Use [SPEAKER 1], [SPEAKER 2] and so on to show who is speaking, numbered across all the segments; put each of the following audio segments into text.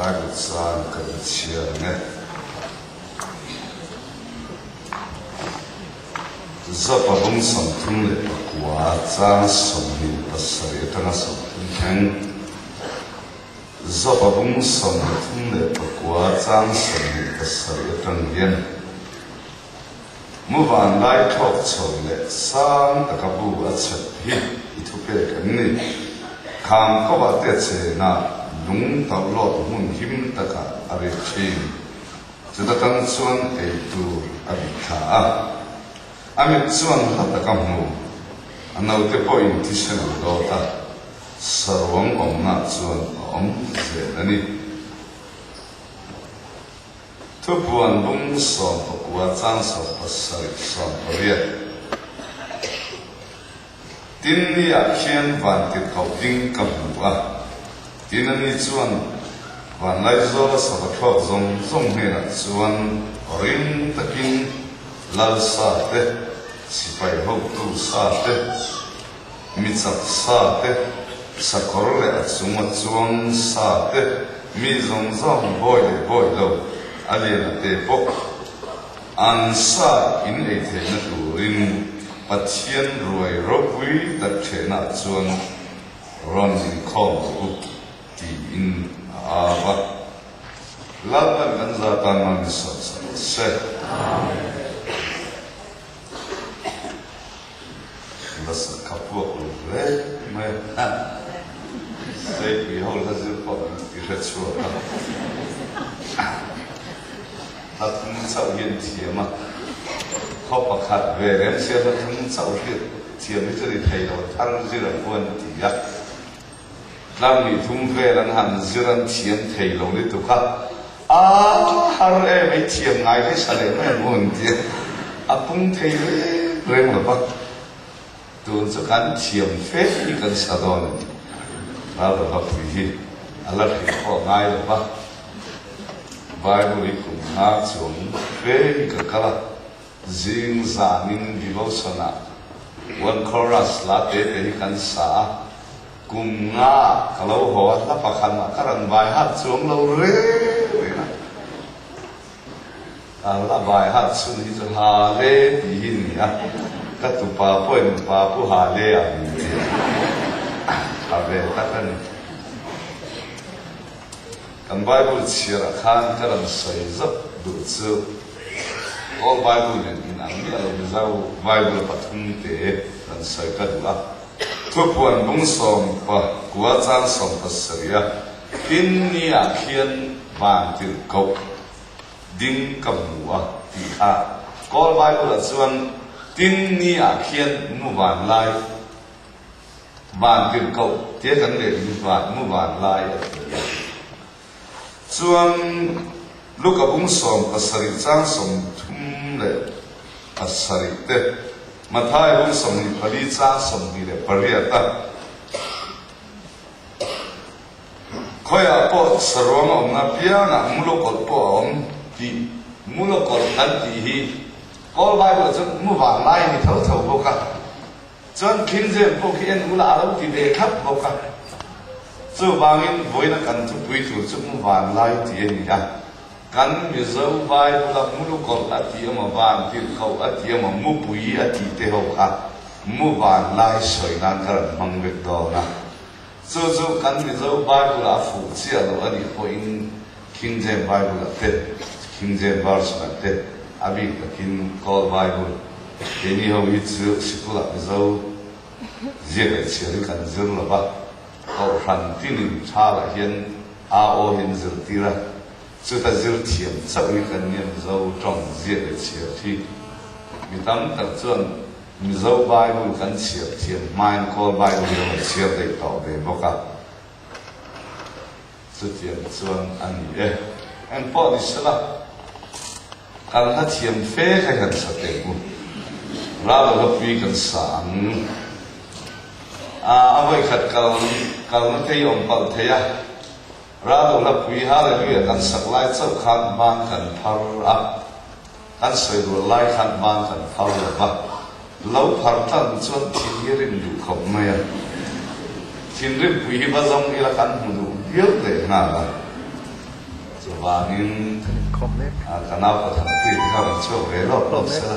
[SPEAKER 1] Bible chang kan chhiar ang e. Zapa bung 39 chang 27 atanga 30 thleng. Zapa bung 39 chang 27 atang hian Muvanlai thlawk chho leh sang taka bu a chhep hi i thupek em ni? Kham kawah te chenah lung tauh lawt hmun him takah a riak thin. Chuta tang chuan ei tur a bih thla a. A mit chuan hla tak a hmu. A naute pawhin thisen an dawt a, saruang awmnaah chuan a awm zel a ni. Thupuan bung 19 chang 17 18. Tin ni ah khian van tirhkoh ding ka hmu a, tin a ni chuan Vanlaizawla sava thlawk zawng zawng hnenah chuan ring takin lal sa te, sipai hotu sa te, Mi chak sa te, sakawr leh a chung a chuang sa te, mi zawng zawng bawi leh bawi lo, a lian a te pawh an sa in ei theihna turin Pathian ruai ropui tak thehnah chuan rawn inkhawm rawh u tiin a au a. Lalpan kan za tan man mi sawm sak rawh se. Nasa kha puak lo hle mai a, Seipui ho hla zir pawh an ti hre chhuak a, hla thum chauh hi an thiam a, khaw pakhat ve reng sia hla thum chauh hriat thiam hi chu ni thei lo, thar zir ang pawh an ti a. Tlang ni thum vel an han zir an thiam thei lo lutuk a, a har em ei thiam ngai hle sa leh mai ang u an ti a, a pung thei reng reng lo va, tun chu kan thiam fe hi kan sa dawn a ni. Ralrahapui hi a la hrih pawh ngai lo va, Bible hi kum nga chuang fe hi ka kal a, zing zanin devotion ah one chorus la te te hi kan sa a, Kum nga ka lo haw a, hla pakhat mah ka rawn vai hat chuang lo reng reng a. Ka hla vai hat chhun hi chu ha le tih hi ni a, ka tupa pawhin pa pu ha le a min ti a, tha ve tak a ni. Kan Bible chhiarah khan ka rawn sawi zauh duh chu Kawl Bible nen inang miah lo Mizo Bible pathum te rawn sawi ka duh a. Thupuan bung 19 chang 17 a tin ni ah khian van tirhkoh ding ka hmu a tih kha Kawl Bible ah chuan tin ni ah khian mu van lai van tirhkoh tia kan leh hi van mu van lai a ti a. Chuan Luka bung 17 chang 37 te, Mathai bung 24 chang 28 a khawiah pawh saruang a awmna piangah mulukawlh pawh a awm tih mulukawlh kan tih hi Kawl Bible ah chuan mu vanglai a ni tho tho bawk a. Chuan King James pawh khi en ula a lo ti ve thlap bawk a. Chuvangin vawiina kan thupui tur chu mu vanlai tih a ni a. Kan Mizo Bible-a mulukawlh a tih emaw, vantirhkoh a tih emaw, mupui a tih te ho kha mu vanlai sawi nan ka rawn hmang vek dawn a. Chu chu kan Mizo Bible-ah a fuh chiah loh a nih pawhin King James Bible-ah te, King James Version-ah te, a bik takin Kawl Bible, keini ho hi chu sikulah Mizo ziak leh chhiar hi kan zir lo va, Kohhran tinin thalah hian aa aw hi an zirtir a, chuta zir thiam chauh hi kan nia Mizo tawng ziak leh chhiar hi. Mi tam tak chuan Mizo Bible kan chhiar thiam hmain Kawl Bible hi a rawn chhiar daih tawh ve bawk a. Chutiang chuan a ni e. Eng pawh ni sela, kan hla thiam fe kha hian sa teh u. Ralawlapui kan sa ang. A vawikhat kal kalna te hi awm palh thei a. Ralawlapui Hallelujah kan sak lai chauh khan ban kan phar a. Kan sawi rual lai khan ban kan phar lo va, lo phar tan chuan thin hi rim duh khawp mai a. Thinrimpui hi va zawng ila kan hmu duh viau leh nghal a. Chuvangin ka nau Pathanpuii te kha rawn chhuak ve lawk lawk sela.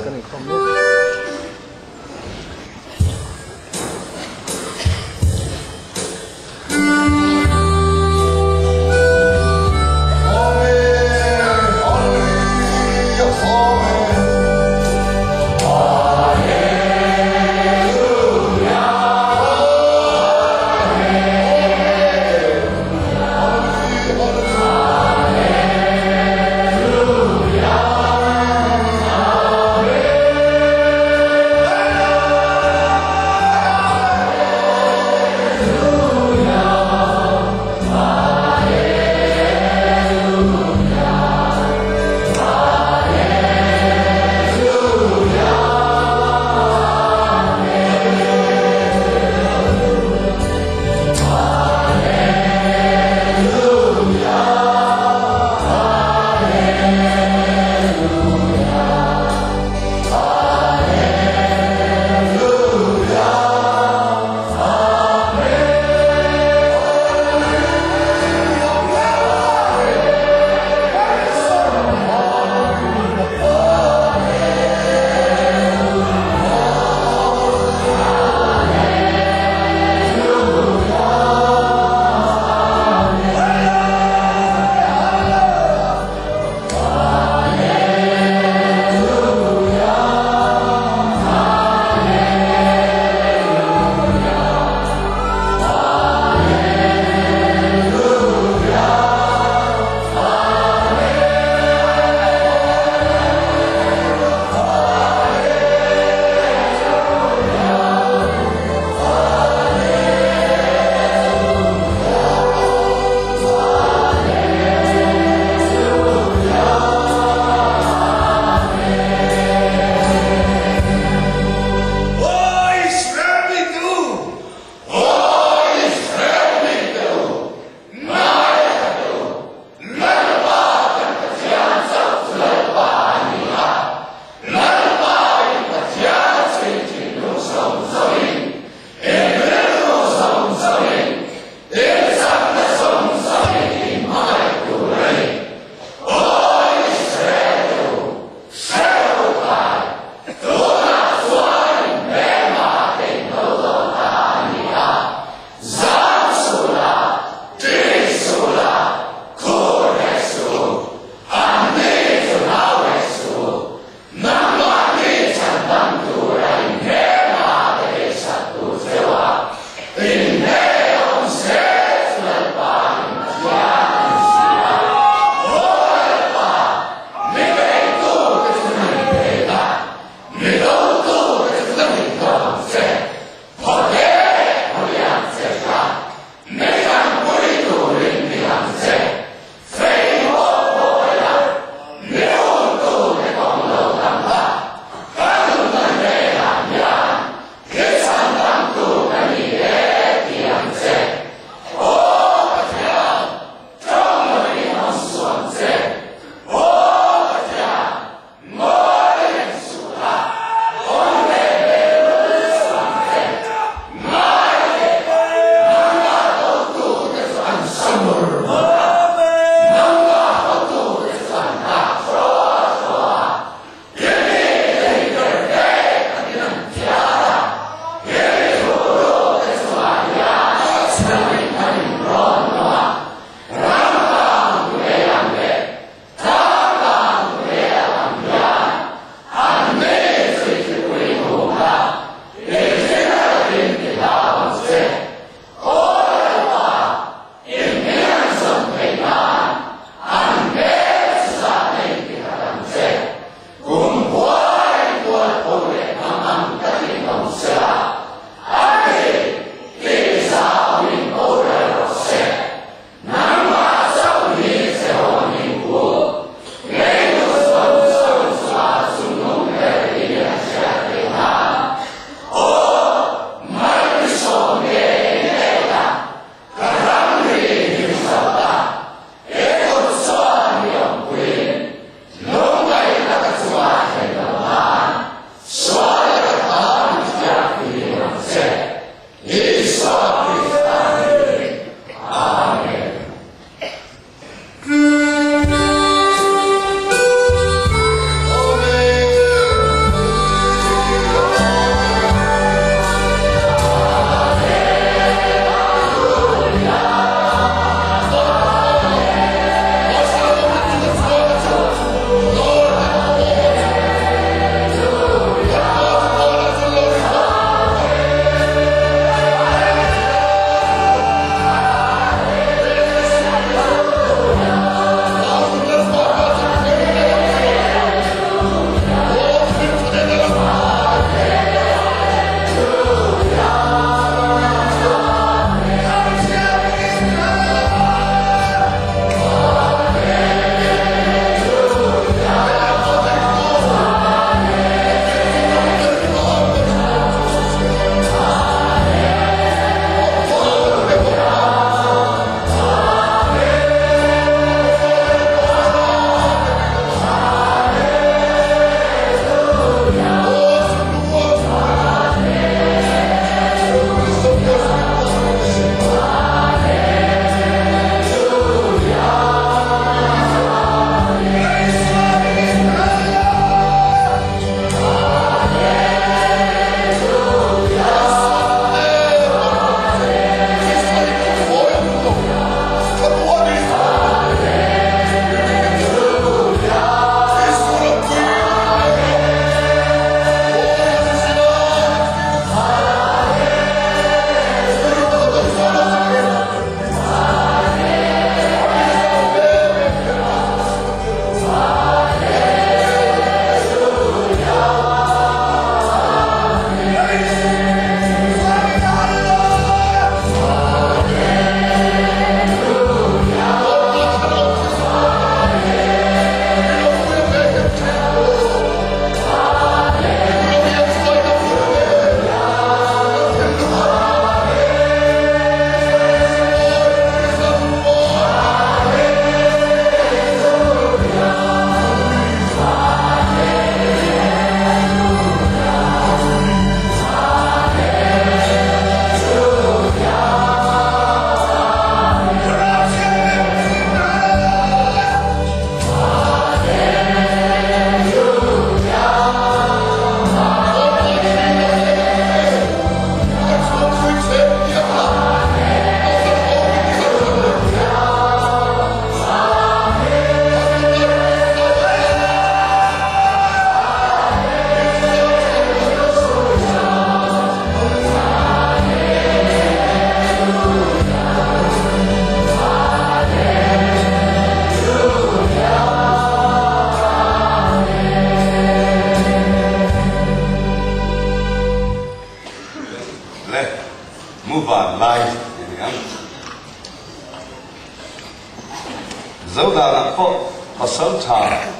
[SPEAKER 1] Zodanah pawh pasaltha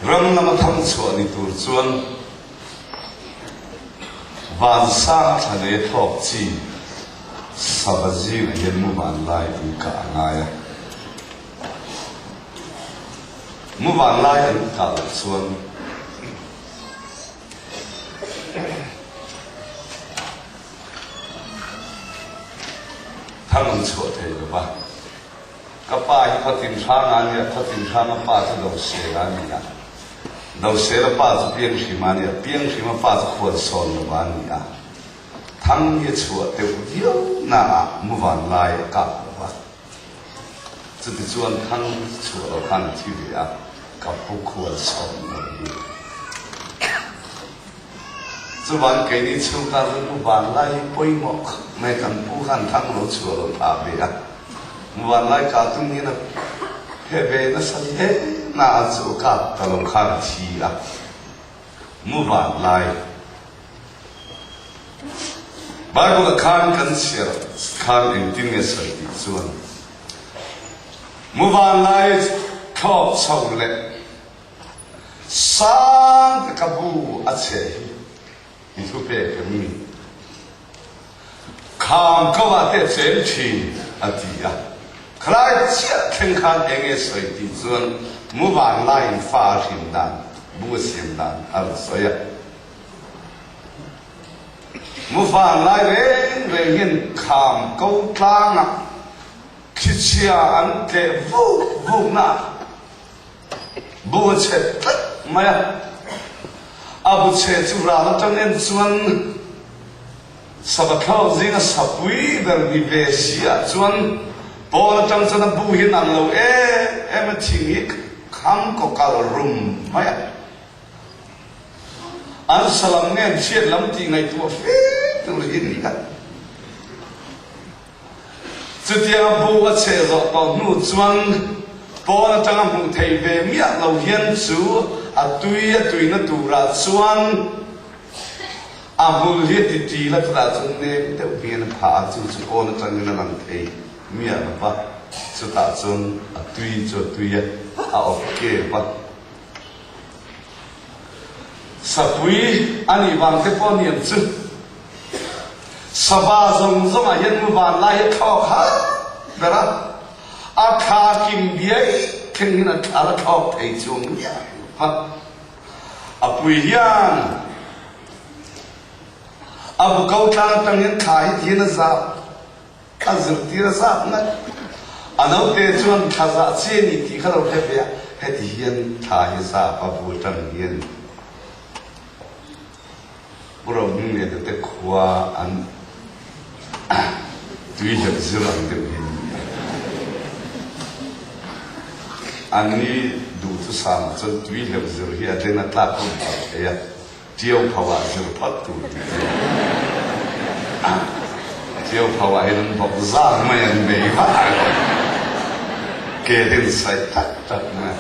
[SPEAKER 1] ram lama thangchhuah ni tur chuan vansang thla leh thlawk chi sava zingah hian mu vanlai an kah a ngai a. Mu vanlai an kah loh chuan Thang an chhuah thei lo va. Ka pa hi Khuatin Hranga a ni a, Khuatin Hranga pa chu Dosela a ni a. Dosela pa chu Pianghrima a ni a, Pianghrima pa chu Khualsawn lova a ni a. Thang hi a chhuah deuh viau naah Muvanlai a kap lo va. Chutichuan thang chhuah lo khan a thi ve a, ka pu Khualsawn lo hi. Chuvan keini chhungkar chu Pu Vanlai hi pawimawh khawp mai kan pu khan thang lo chhuah lo phah ve a. Pu Vanlai ka tum hian a phe ve nasa hle na a chu kap ta lo khan a thi a. Mu Vanlai Bible ah khan kan chhiar khan engtin nge sawi tih chuan Mu Vanlai thlawk chho leh Sang taka bu a chhe hi i thu pek em ni? Kham ko ah te chen thin a ti a. Khalai chiah thleng khan eng nge sawi tih chuan mu vanlaiin fa a hrin dan, bu a siam dan a rawn sawi a. Mu vanlai reng reng hian kham ko tlangah thlichhia an tleh vuk vuk na ah Bu a chhe tlat mai a, a bu chhe chu ral atang en chuan savathlawk zinga sapui ber ni ve si ah chuan pawn atang chuan a bu hi nang lo em em a thing hi kham kaw kal rum mai a. An salam nge an chhiat lam tih ngaihtuah fe tur hi ni a. Chutianga bu a cheh zawh tawh hnu chuan pawn atanga hmuh theih ve miah lo hian chu a tui a tuina turah chuan a hmul hi a ti ṭil a, chutah chuan nem deuh hian a phah a, chu chu pawn atangin a lang thei miah lo va, chutah chuan a tui chu a tui a, a awp kep a. Sapui a nih vang te pawh niang chu. Sava zawng zawngah hian mu van lai hi a thlawk har ber a, a thla kim biai thleng hian a la thlawk thei chuang miah lo va. A pui hian a bu ko tlang atang hian thla hi ti hian a zap. A zirtir a zat ngat. A naute chuan thla zah chi a ni tih kha lo hre ve a, heti hian thla hi zap a bu atang hian Pu Rohmingliana te khua an tui hlep zir ang deuh hi a ni a. Anni duhthusam ah chuan tui hlep zir hi a den a tlak hun phah thei a. Ṭio pho ah zir phot tur ti chu ṭio pho ah hin an bawk zar mai an bei vak ringawt. Ke hin saih tak tak mai.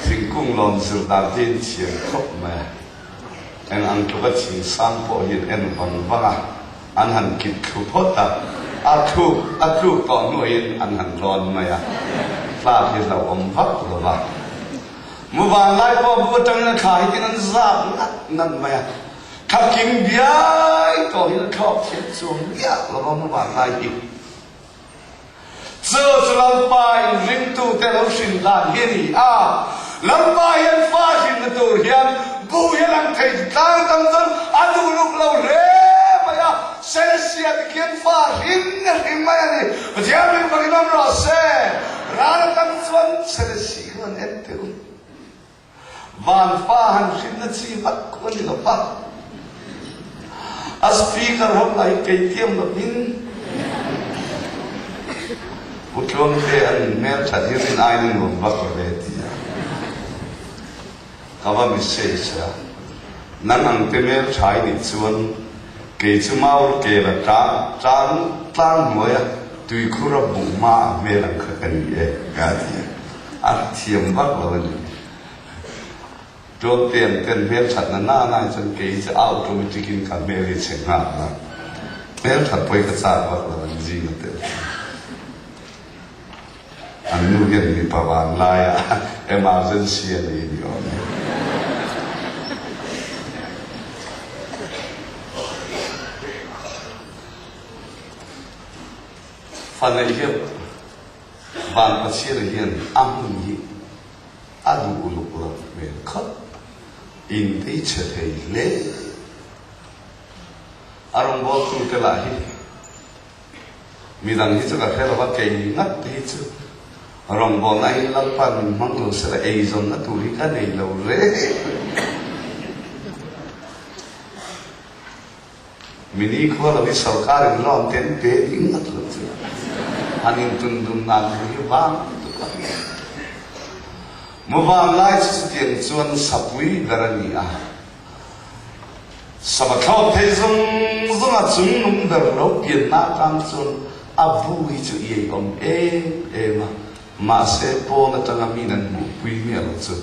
[SPEAKER 1] Thingkung lawn zir dan te in thiam khawp mai a. Eng ang tluka thing sang pawh hi an en vang vang a, an han kit thlu phawt a, a thluk a tluk tawh hnuaiin an han lawn mai a, tlak hi hlauhawm vak lo va. Mu vanlai pawh bu atangin a thla hi tin an zap ngat ngat mai a, thla kim biai tawh hi a thlawk thiam chuang miah lo va mu vanlai hi. Chu chu Lalpa in ringtute lo hrin dan hi a ni a, Lalpa hian fa hrinna tur hian bu hi a lang thei tlang tam chuan a duh luk lo hle mai a, Selsia te khian fa hrin a hrim mai a ni. Pathian ring fakin awm rawh se, ral atang chuan Selsi Kha han en teh u. Van fa han hrinna chi vat khu a ni lo va. A speaker ho lah hi kei tiam lovin Pu Tluangte an hmelthat hi rin aiin a nuam vak lo ve ti a. Ka va message a, Nang ang te hmeltha i nih chuan kei chu Maur kela tlang tlang tlang hnuaia tuikhur a buh hma a hmel ang kha ka ni e ka ti a. A thiam vak lo a ni. Tuamte ang ten hmelthatna nana hi chuan kei chu automatic in ka hmel hi chhe nghal a. Hmelthat pawh hi ka chak vak lo a ni zing a tel chuan. An nu hian mipa vanlaiah emergency a nei ni awm e. Fa neih hian van Pathian hian a hmun hi a duh uluk loh hmel khawp. Intei chhe thei hle. A rawngbawltute lah hi midang hi chu ka hre lo va, kei ngat te hi chu rawngbawlna hi Lalpa min hmang lo sela eizawnna tur hi ka nei lo reng. Mi nikhua lo hi sorkar in loan te an pe ding ngat lo chu an intun dun nan thu hi vang lutuk a. Muvan lai chu chutiang chuan sapui ber a ni a. Sava thlawk thei zawng zawng a chung nung ber lo pianna atang chuan a bu hi chu iai awm em em a. Mahse, pawn atanga min an hmuhpui miah lo chu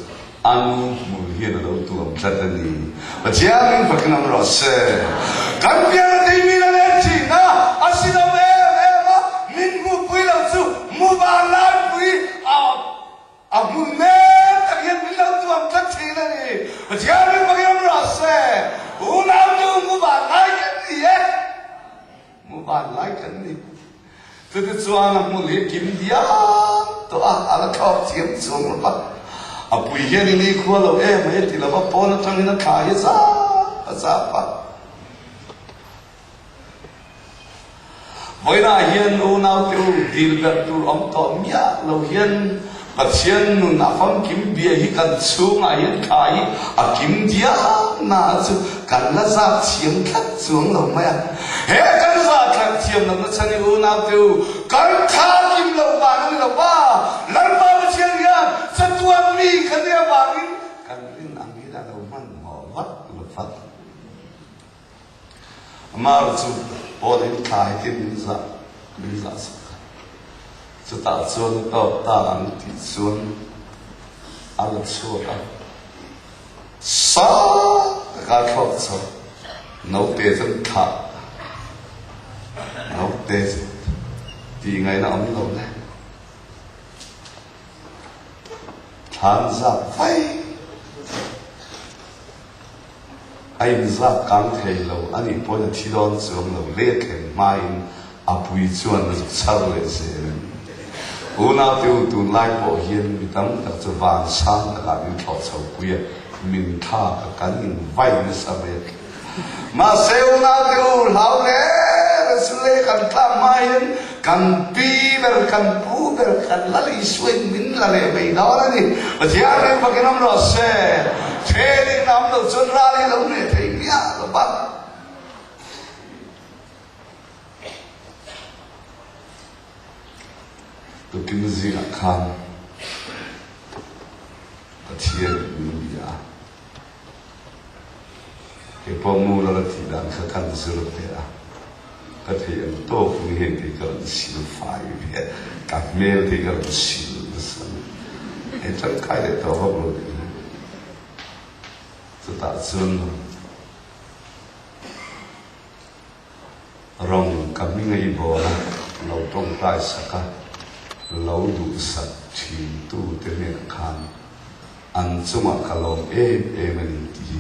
[SPEAKER 1] a nu hmul hian a lo tuam tlat a ni. Pathian min fakin awm rawh se. Kan pian a tei min a let thin a, a sinawm em em a, min hmuhpui lo chu muvanlaipui a a hmun mek tak hian min lo tuam tlat thin a ni. Pathian min fakin awm rawh se. Unau nu muvanlai kan ni e. Muvanlai kan ni. Chutichuan a hmun hi kim diam tawh a, a la thlawk thiam chuang lo va. A pui hian i nikhua lo em mai a ti lo va, pawn atangin a thla hi zap a zap a. Vawiinah hian unaute u dil ber tur awm tawh miah lo hian Pathian nun a famkim bia hi kan chhungah hian thla hi a kim diam na chu kan la zat thiam tlat chuang lo mai a. He kan zat tlat thiam lohna chhan hi unaute u, kan thla kim loh vang a ni lo va, Lalpa Pathian hian chatuan mi kan nih avangin kan rin ang hi a lo hmanhmawh vat lo va. Amah chu Paul in thla hi tin min zah min zah sak a. Chutah chuan a tawp ta ang tih chuan a la chhuak a. Sang taka a thlawk chho. Naute chuan thlah naute chu tih ngaihna awm lo le. Thlan zat fai. A inzat kang thei lo, a nih pawhin a thi dawn chuang lo, let thleng hmain a pui chuan a zuk chhar leh zel a ni. Unaute u, tunlai pawh hian mi tam tak chu van sang takah min thlawh chho pui a, min thlak a, kan invai nasa mai a. Mahse unaute u, hlau hle hle chu le kan tlak hma hian Kan pi ber, kan pu ber, kan Lal Isuain min la leh mai dawn a ni. Pathian ring fakin awm rawh se. Then in awm lo chuan ral hi lo hneh thei miah lo va. Tukin zingah khan Pathian min bia a. Kei pawh mu lal a tih dan kha kan zir ve a, ka theih ang tawk in heng te hi ka rawn sil fai ve a, ka hmel te hi ka rawn sil nasa a ni. Hei tangkai leh tawh vak lo ding hi. Chutah chuan Rawng ka hming a i bawl a, lo tawngtai sak a, lo duhsak thintu te hnenah khan an chungah ka lawm em em a ni tih hi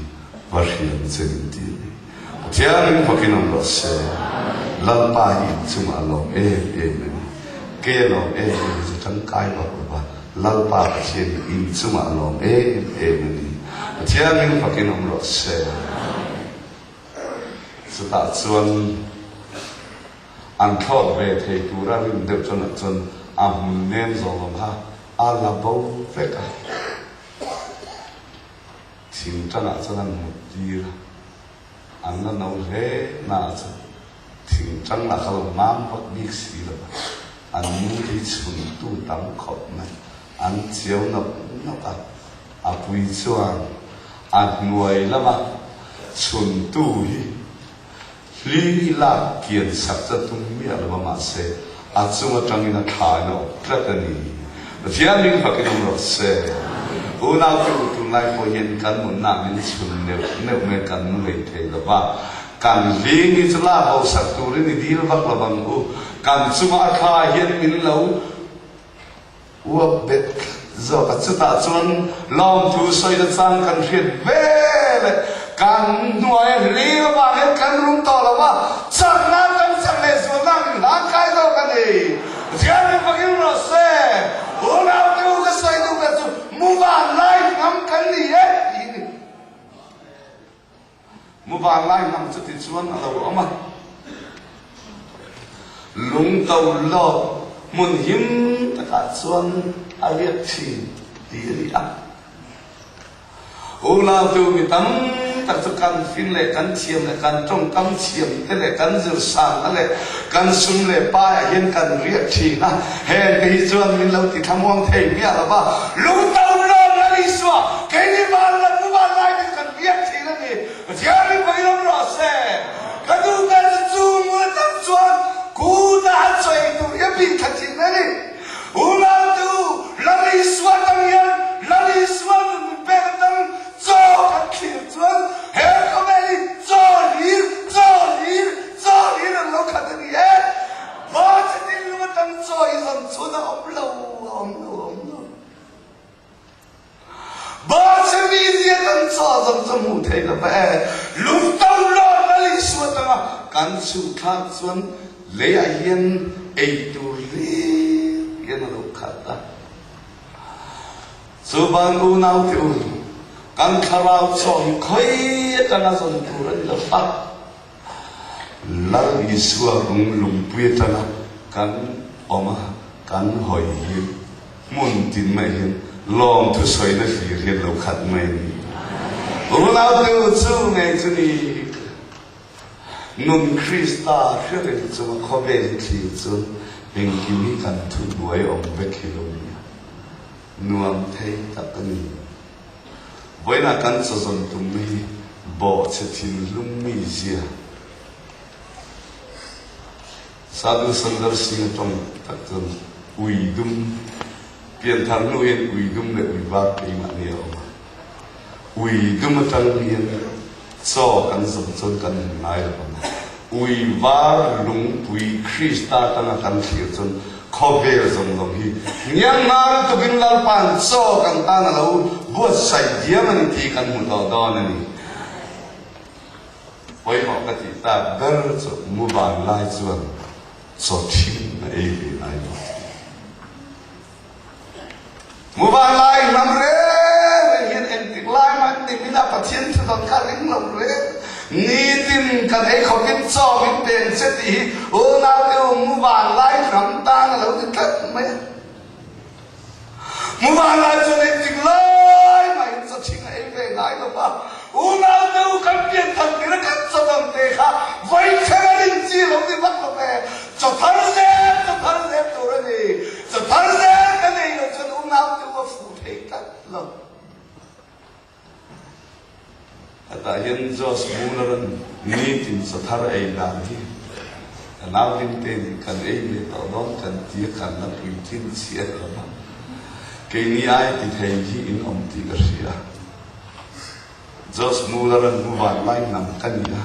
[SPEAKER 1] va hriam che min ti a ni. Pathian in fakin awm rawh se, Lalpa hi in chungah a lawm em em a ni. Kei a lawm em em hi chu tangkai vak lo va, Lalpa Pathian hi in chungah a lawm em em a ni. Pathian in fakin awm rawh se. Chutah chuan an thlawt ve thei tura rin deuh chuan ah chuan a hmun nem zawng awm kha a la bo vek a. Thing tangah chuan an mut tir a, an la no hle na ah chuan thing tang lah kha lo mam vak bik si lo va, an mu te hi chhun tu tam khawp mai, an chiau nawk nawk a. A pui chuan a hnuai lama chhuntu hi hli lak kian sak chu a tum miah lo va, mahse a chung atangin a thlain a awp tlat a ni. Pathian min fakin awm rawh se. Unaute u, tunlai pawh hian kan nunna min chhun neuh neuh mai kan nu hlei thei lo va, kan hling hi chu lak bo sak turin i dil vak lo vang u. Kan chunga a thla hian min lo. Uap bet tlat zawk a. Chutah chuan lawmthu sawi nachang kan hriat ve leh kan hnuai a hlim avangin kan rum tawh lo va, chakna kan chak leh zualna min hlan kai zawk a ni. Pathian min fakin rawh se. Unaute u ka sawi duh ber chu muvan lai hnam kan ni e tih hi ni. Muvan lai hnam chuti chuan a lo awm a. Lungto lawt hmun him takah chuan a riak thin tih a ni a. Unautu mi tam tak chu kan fin leh kan thiam leh kan tawngkam thiam te leh kan zirsangna leh kan sum leh paiah hian kan riak thin a. Heng te hi chuan min lo ti thlamuang thei miah lo va. Lungto lawt Lal Isua, keini van la muvan lai te chu kan riak thin a ni. Pathian ring pawhin awm rawh se. Ka duh ber chu chu hmun atang chuan kutah a chawi tur hi a bih thla thin a ni. Unautu, Lal Isua atang hian Lal Isua nun min pek atang chaw kan thlir chuan he khawvel hi chaw hlir, chaw hlir, chaw hlir an lo khat a ni e. Hmaichhe thinlung atang chaw hi zawn chhun a awm lo, a awm lo, a awm lo. Hmaichhe mizia kan chaw zawng chu hmuh theih lo va e. Lungto lawr Lal Isua tanga kan chhuh thlak chuan leiah hian ei tur hlir hian a lo khat a. Chuvan unaute u, kan thlarau chaw hi khawi atanga zawn tur a ni lo va. Lal Isua rung lungpui atanga kan awm a, kan hawi hi hmun tin mai hian lawm thusawina hlir hian lo khat mai a ni. Unaute u chu ngei chu ni nun Krista hriatreng chunga khawvel hi thlir chuan engkim hi kan thuhnuai awm vek hi lo ni a, nuam thei tak a ni. Vawiinah kan chawzawn tumna hi bawhchhe thinlung mi zia Sadhu Sundar Singh a tawng tak chuan ui dum, pianthar hnu hian ui dum leh ui var keimahni a awm a. Ui dum atang hian chaw kan zawm chuan kan hmu ngai lo ang a. Ui var lungpui Krista atanga kan thlir chuan khawvel zawng zawng hi hnianghnar lutukin Lalpa'n chaw kan tan a lo buatsaih diam a ni tih kan hmu tawh dawn a ni. Pawimawh ka tih tak ber chu muvan lai chuan chaw ṭhing a ei ve ngai lo. Muvan lai hnam reng reng hian engtik lai hmanh nimin a Pathian thudawn kha ring lo reng. Nitin kan ei khawpin chaw min peng che tih hi unaute u muvan lai hnam tan a lo ti tlat mai a. Muvan lai chuan engtik lai mahin chaw ṭhing a ei ve ngai lo va. Unaute u kan pian thar tir a kan chaw dang te kha vawi thleng a rin chi lo ni vak lo ve. Chaw thar zel, chaw thar zel tur a ni. Chaw thar zel ka nei lo chuan unaute u a fuh thei tlat lo. Hetah hian Josh Muller-a'n nitin chaw thar ei dan hi ka naulim te nih kan ei ve tawh dawn kan ti a, kan la puitlin chiah lo va. Keini ai ti thei hi in awm tih ka hria. Josh Muller-a'n hmu van lai hnam ka ni a,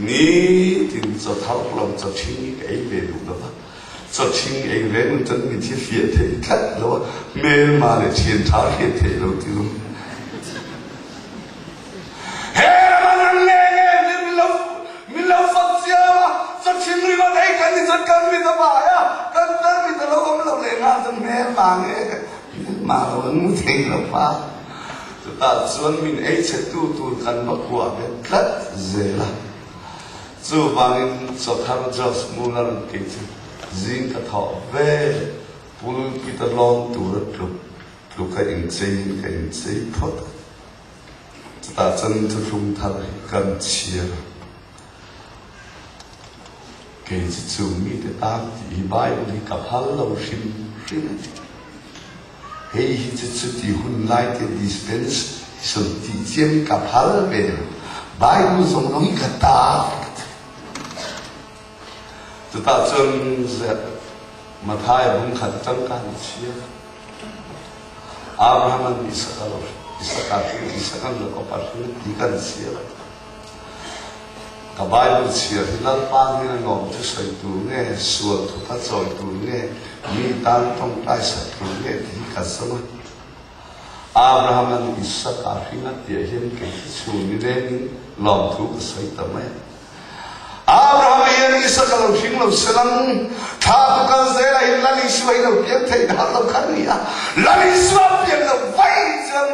[SPEAKER 1] nitin chaw thar lo chaw ṭhing hi ka ei ve duh lo va. Chaw ṭhing ei reng un chuan mit hi fiah thei tlat lo a, hmelma leh ṭhian ṭha hriat theih lo ti lung. He rama nang nge nge min lo min lo fak chiam a, chaw ṭhing ringawt ei kan ni chuan kan mit a vai a, kan tar mit a lo awm lo leh nghal chuan hmelma nge hmelma lo an mu thei lo va. Chutah chuan min ei chhetu tur kan va kuah bet tlat zel a. Chuvangin chawthar Josh Muller kei chu zing ka thawh ve pulpit a lawn tur a tluk tluk a incheiin ka inchei phawt a. Chutah chuan thuthlung thar hi kan chhiar a. Kei chu chung mite tan tih hi Bible hi ka phal lo hrim hrim a ni. Hei hi chu chuti hun lai te dispensation tih chiam hi ka phal ve lo. Bible zawng zawng hi ka ta vek a ti. Chutah chuan Matthai bung khat atang khan a chhiar. Abraham an Isaka lo Isaka hrin Isaka an Jakob a hrin ti kan chhiar a. Ka Bible chhiar hi Lalpa hnena lawmthu sawi tur nge, sual thupha chawi tur nge, mi tan tawngtai sak tur nge tih hi ka zawng a. Abraham-a'n Isaka hring a tiah hian kei hi chhun nilengin lawmthu ka sawi ta mai a. Abraham-a hian Isaka lo hring lo se lang, thla tu kal zelah hian Lal Isua hi lo pian theih dan lo kha a ni a. Lal Isua pian loh vaih chuan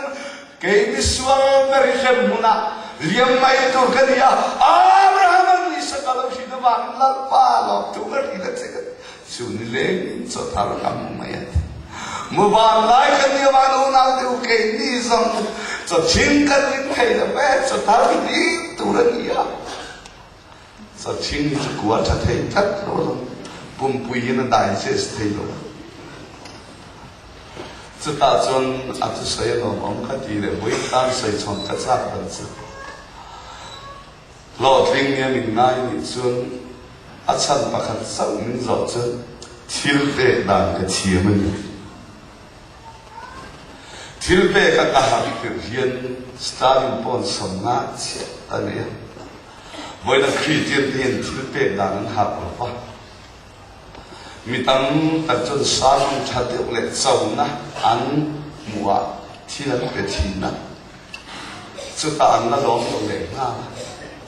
[SPEAKER 1] Kei misual ber hi hrem hmunah liam mai tur ka ni a, Abraham-a'n Isaka lo hrin avangin Lalpa lawmthu ka hrilh a che ka ti. Chu ni lengin chaw thar ka hmu mai a ti. Muvan lai ka ni avangin unaute u keini zawng chaw thing kan ring thei lo ve, chaw thar hi ding tur a ni a. Chaw thing hi chu kua tha thei tlat lo alawm, pumpui hian a digest thei lo. Chutah chuan a thusawi a lawmawm ka ti leh vawi tan sawi chhawn ka chak dan chu hlawhtling nia min ngai nih chuan a chhan pakhat chauh min zawh chuan thil pek dan ka thiam a ni. Thil pek a ka harh tirh hian Stalin pawn sawmna chiah a nei a, vawiin a Kristian te hian thil pek dan an harh lo va. Mi tam tak chuan sermon ṭha deuh leh chona an hmuh ah thil an pe thin a, chutah an la lawm lo leh nghal a,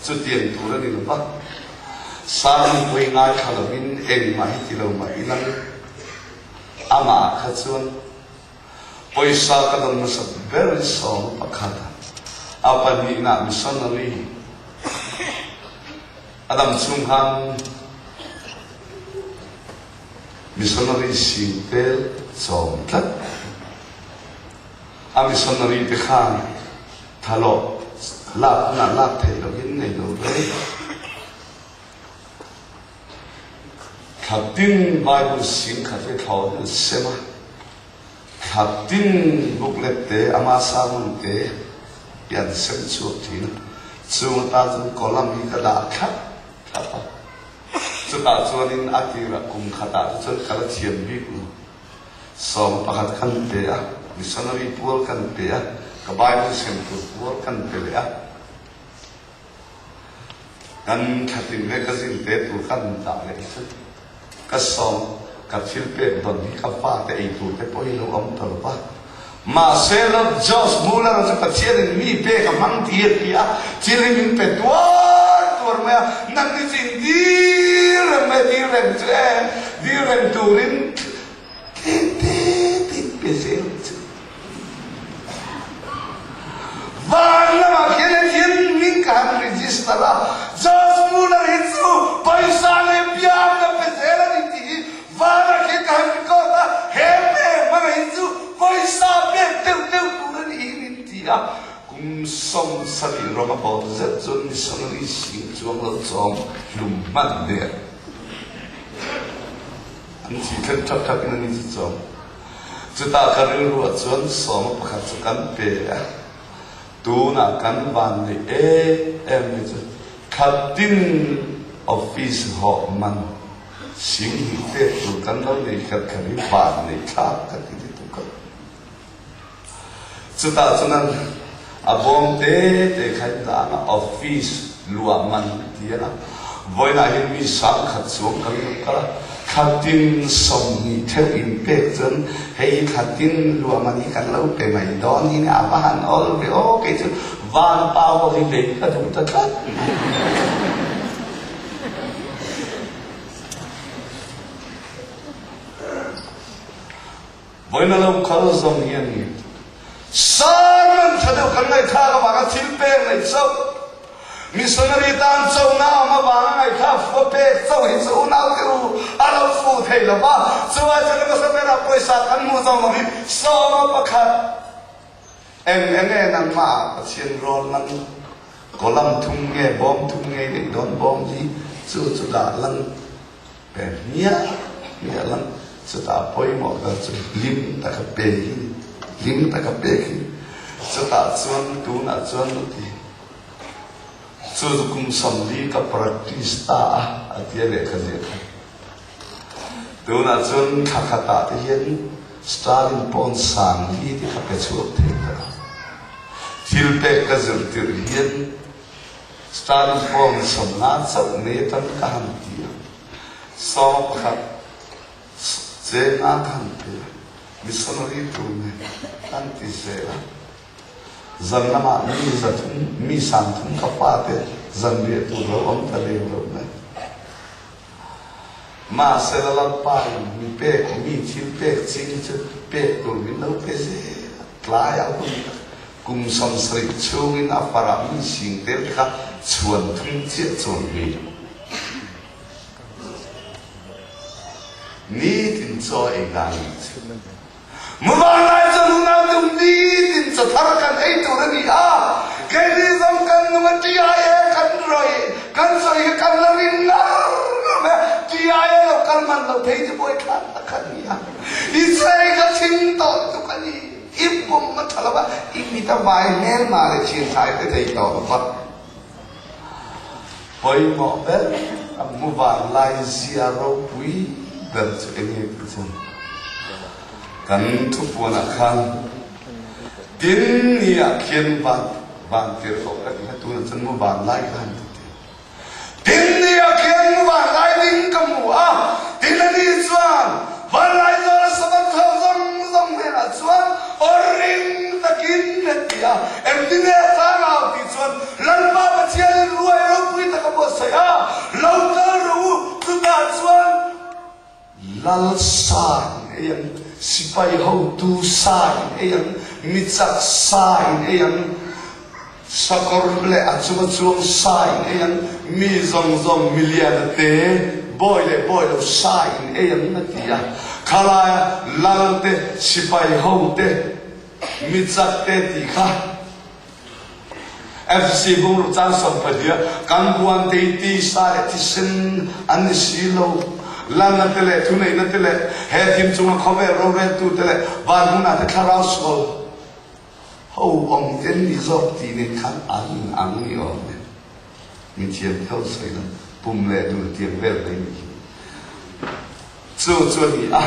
[SPEAKER 1] chutiang tur a ni lo va. Sermon pawh hi ngaithla lovin engmah hi ti lo mah ilang amah ah kha chuan pawisa ka dawn hmasa ber in 11 a, a pahnihna missionary A dam chung khan missionary sing tel chawm tlat. A missionary te khan thalawh lak hunah lak theih lohin nei lo rei. Thla tin Bible sing khat hi thlawn an sem a. Thla tin booklet te, ama sermon te hi an sem chhuak thin a. Chung atan chuan column hi ka dah thlap thlap a. Chutah chuanin a tirah kum khatah te chuan ka la thiam bik lo. 11 kan pe a, missionary pual kan pe a, ka Bible sem tur pual kan pe leh a. Kan thlatin le ka zin te tur kan dah leh hi chu ka sawm, ka thil pek dawn hi ka fate ei tur te pawh hi lo awm ta lo va. Mahse Lord George Muller chu Pathian in mi pek a hmang ti a ti a, thil hi min pe tuar tuar mai a, nangni chu in dil reng mai a, dil reng chu e, dil reng turin Tlem te te in pe zel ang che. Van lamah khian hetiang hming ka han register a, George Muller hi chu pawisa leh biak ka pe zel a ni tih hi vanah khian ka han record a, he pe hmanga hi chu pawisa pek deuh deuh tur a ni hi min ti a. Kum 70 rawng a bawt zet chuan missionary sing chuang lo chawm hlum hman der. An thi thlen ṭhak ṭhak in an i cawm. Chutah ka rilru ah cun sawma pakhat cu kan pe a. Tunah kan van neih em em mi cu thlatin office hawh man sing hnih pek tur kan lo nei khat khat hi van neih thlak ka ti ti tuk ko. Chutah cun a bawm tete kha in dah a, office luah man ti a. Vawiin ah hin mi 10,000 chuang kan rak kal a. Thlatin 20 theuh in pek cun hei hi thlatin luah man hi kan lo pe mai dawn hi a va han ol ve aw kei cu vanpa ho hi lei ka duh ta tlat. Vawiin a lo kal zawng hi a ni. Sermon tha deuh kan ngaihthlak avanga thil pek neih chauh, missionary tan chona awm avanga ngaihthlak fua pek chauh hi chu unaute u a lo fu thei lo va. Chuvai chuan hmasa berah pawisa kan hmuh zawng lo hi sawma pakhat eng eng nge nangmah ah Pathian rawl nang kawlam thum nge bawm thum nge i neih dawn bawm hi chu chu dah lang Pe hmiah hmiah lang chutah pawimawh ber chu hlim taka pe hi ni, hlim taka pek hi ni. Chutah chuan tunah chuan a ti, chu chu kum 40 ka practice ta a, a ti a lehkha ziah kha. Tunah chuan thla khatah te hian Stalin pawn 40 te kha pe chhuak thei ta. Thil pek ka zirtir hian. Sterling pound 50 chauh nei atang ka han ti a, 11 chenga ka han pe a, missionary tur nen kan ti zel a. Zan lamah mi zathum, mi sangthum ka fate zanriah tur lo awm ta lem lo mai. Mahse Lalpa in mi pek, mi thil pek ching chu pek tur min lo pe zel a, tlai a hun tak kum 70 chhungin a farah mi sing tel te kha chhuan thum chiah chuan mi nitin chaw ei dan nih chu. Muvanlai chuan unau te u nitin chaw thar kan ei tur a ni a, keini zawng kan nung a TIA kan rawi kan sawi hi kan la ring ngar ngar mai a, TIA lo kal man lo phei chu buaithlak tak a ni a, i chei ka thing tawh tuk a ni, i pum a tha lo va, i mit a vai hmelma leh thianthlai te thei tawh lo va. Pawimawh ber a muvanlai zia ropui ber chu eng nge tih chuan kan thupuanah khan tin ni ah khian van van tirhkoh ka ti kha tunah chuan muvanlai ka han ti teh. Tin ni ah khian muvanlai ding ka hmu a, tin ani chuan vanlai zawra sabat ho zawng zawng hnenah chuan aw ring takin a ti a, engtin nge a chang au tih chuan Lalpa Pathianin ruai ropui tak a buatsaih a, lo kal rawh u, chutah chuan Lal sa in ei ang, sipai hotu sa in ei ang, mi chak sa in ei ang, sakawr leh a chunga chuang sa in ei ang, mi zawng zawng milian a te, bawi leh bawi lo sa in ei ang a ti a. Khalaia Lal te, sipai ho te, mi chak te tih kha FC bungruk caan 14 kan buan te tisa le thisen an ni si lo. Lalna te le thuneihna te le he thim cunga khawvel roreltu te le van hmun ah te thlarau sual ho ong te ni zawk ti nen khan an in ang ni awm e. Mi thiam tho soi lo pum le dul tiang vel mai ni hi. Cu cu a ni a.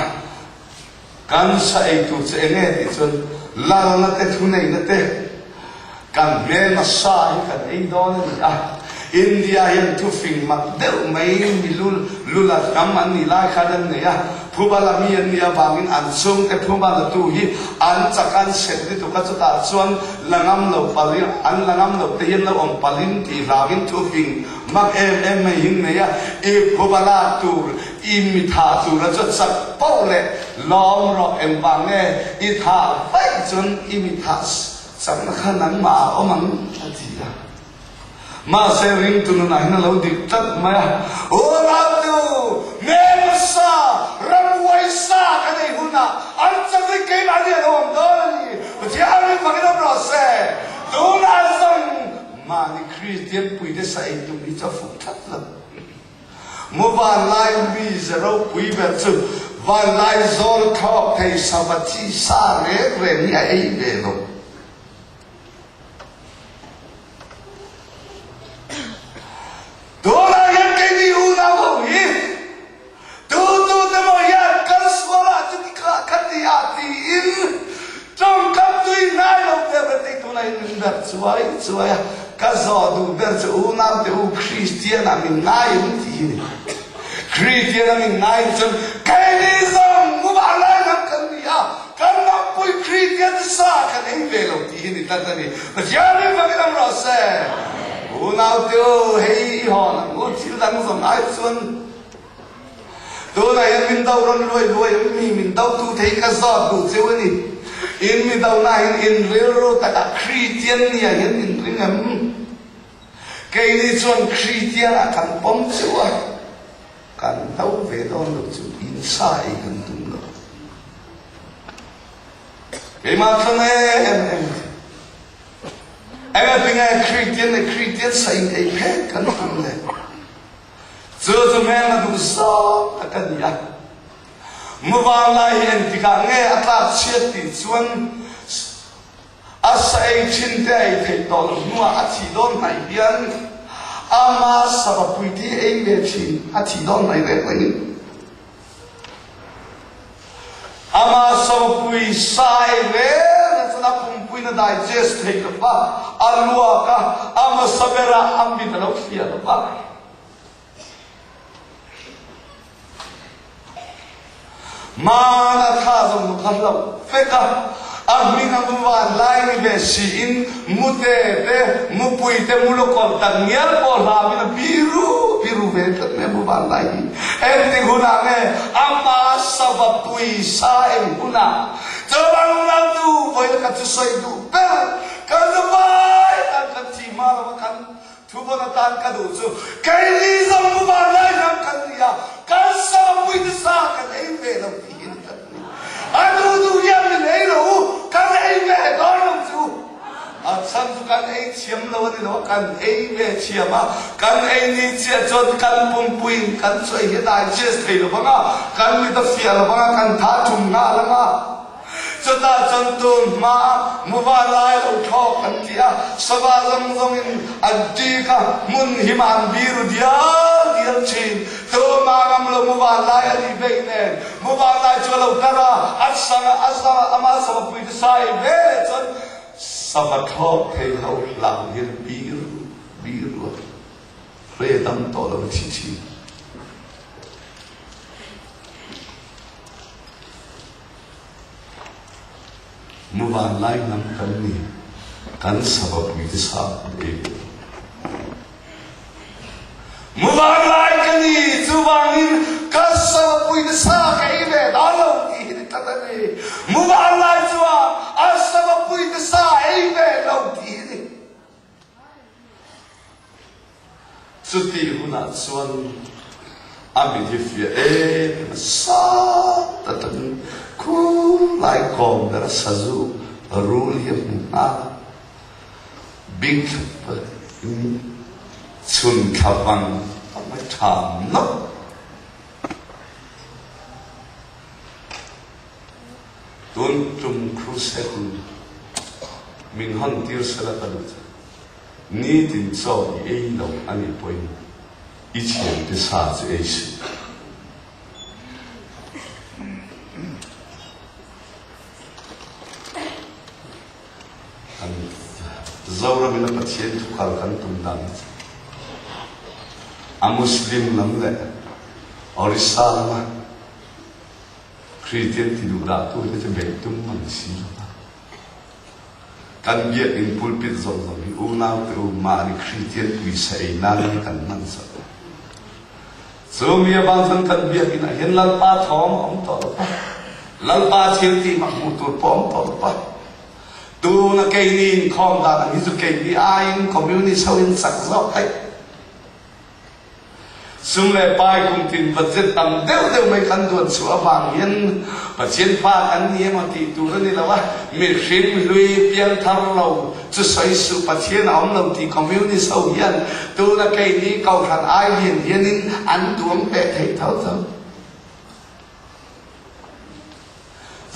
[SPEAKER 1] Kan sa ei tur chu enge tih chuan lalna te thuneihna te kan hmelma sa hi kan ei dawn a ni a. India hian thufing mak deuh mai mi lula hnam an nih lai khan an nei a, phuba la mi an nih avangin an chhungte phuba la tu hi an chak an set lutuk a, chutah chuan la ngam lo palin an la ngam loh te hian lo awm palin tih hlauin thufing mak em em mai hi an nei a, i phuba lak tur I mi thah tura chu chak poh leh lawm rawh engvang nge i thah vaih chuan i mi thah chakna kha nangmah a awm ang a ti a. Mahse ringtu nunah hian a lo dik tlat mai a, Unautu, hmelsa, ramhuai sa ka nei hunah an chakna hi keimahni a lo awm dawn a ni. Pathian ring fakin awm rawh se. Tunah zawng mahni Kristian puite sa ei tum hi chu a fuh tlat lo. Maw vanlai mize ropui ber chu vanlai zawl thlawk thei sava chi sa reng reng hi a ei ve lo. Tunah hian keini unau ho hi Tu tu te maw hian kal sual ah chuti kha kha ti ah tiin tawngkam tui hnai lo ber ber tei tunah in min ber chuai chuai a, ka zawh duh ber chu unau te u Kristian ah min ngai em tih hi ni. Kristian ah min ngai chuan keini zawng mubah lai lam kan ni a, kan ngampui Kristian sa kan ei ve lo tih hi ni tlat a ni. Pathian in fak in awm rawh se. Unau te u hei i hawn ang u thil dang zawng ai chuan Tunah hian min do rawn luai luai ang mi min do tu thei ka zawt duh cheu a ni. In mi do na hian in rilru takah Kristian nia hian in ring em? Keini chuan Kristian ah kan pawm cheu a, kan do ve dawn lo chu in sa ei kan tum lo. Keimah thlang em em. Engatinge Kristian leh Kristian sa in ei phet kan tum le? Chu chu hmel a duh zawk tak a ni a. Muvan lai hi engtikah nge a tlak chhiat tih chuan a sa ei thin te a ei theih tawh loh hnuah a thih dawn hnaih hian ama sava puite hi ei ve thin a thih dawn hnaih reng rengin ama sava pui sa ei reng reng chuan a pumpui. pumpuiin a digest thei lo va, a luak a, a hmasa berah a mit a lo hliah lo va. Hmana thla zawng nu kha hlauh vek a, a hming a mu van lai ni ve siin mute te, mupui te, mulukawlh tak ngial pawh hlamin a biru biru ve tlat mai a mu van lai hi. Engtik hunah nge ama sava puisa eng hunah chuvang laltu vawi kha chu sawi duh ber kan zavai tan kan thi hma lova kan Thuvawn atan ka duh chu keini zawng mu vanlai ram kan ni a, kan sawmpui te sa kan ei ve lo tih hi ni tlat a ni. A duh duh hian min ei lo u, kan ei ve dawn lo chu. A chhan chu kan ei thiam lo a ni lo a, kan ei ve thiam a, kan ei ni chiah chuan kan pumpuiin kan chaw ei hi a digest thei lo vang a, kan mit a fiah lo vang a, kan tha thum nghal ang a. Chutah chuan tun hma muva lai lo thlawk an ti a, sava zawng zawngin an ṭik a, hmun himah an biru dial dial ṭhin. Tun hma ngam lo muva lai a nih veih nen, muva lai chu a lo tar a, a sang a, a zam a, ama sava pui te sa ei ve leh chuan sava thlawk thei ho hlau hian biru biru a hre dam tawh lo a thi ṭhin. Muvan lai hnam kan ni, kan savapui te sa kan ei ve lo. Muvan lai ka ni, chuvangin ka savapui te sa ka ei ve dan lo tih hi ni tlat a ni. Muvan lai chuan a savapui te sa ei ve lo tih hi ni. Chutih hunah chuan a mit hi fiah em em a, sat atangin khulai kawm ber a sazu rul hi a hmu nghal a, bing thlap in chhun thla vang vang mai tha nawk. Tun tum crusade min hawn tir sela ka duh che. Nitin chaw i ei lo a nih pawhin i thiante sa chu ei suh. Kan Zoram in a Pathian thukal kan tum dan hi chu a Muslim lam leh Orissa lama Kristian ti duh dah tu te chu beih tum a ni si lo va. Kan biakinn pulpit zawng zawng hi unau te u mahni Kristian puisa ei nan in kan hman sak. Cu mi avang cun kan biakinn ah hin Lalpa thawng a um tawh lo pa. Lalpa thil ti mak hmuh tur pawh um tawh lo pa. Tuna keini inkhawm dan ang hi cu keini aiin communist ho in chak zawk daih. Sum leh pai kumtin budget tam deuh deuh mai kan duan chhuah avang hian Pathian fa kan ni emaw tih tur a ni lo a, mihring hlui piangthar lo chu sawi suh Pathian a awm lo tih Communist ho hian tuna keini Kohhran ai lian hianin an duang peh thei tho tho.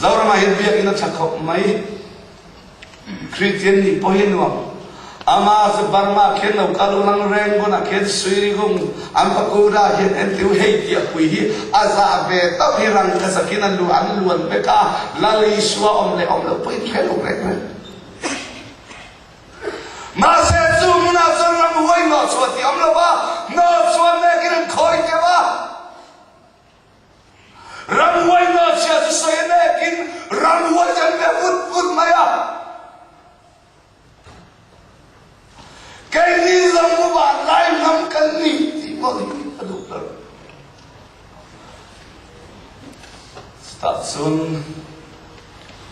[SPEAKER 1] Zoramah hian biakinn a tha khawp mai. Kristian nih pawh hi nuam. Ama cu Burma khin lo kal ulang Rangoon ah khin Suirigung an pagoda hian en tiu hei tiah pui hi a za ve tauh hi rang ka zakin an lu an luan vek a Lal Isua om le om lo pawh in hre lo reng reng. Mahse cu hmun ah cun ramhuai nawhchuah ti om lo va nawhchuah nek in an khawi deuh a. Ramhuai ngakchia cu soi a nek in ramhuai an be vut vut mai a. Keini zong muvan lai hnam kan ni ti mawlh hi ka duh ber. Chutah cun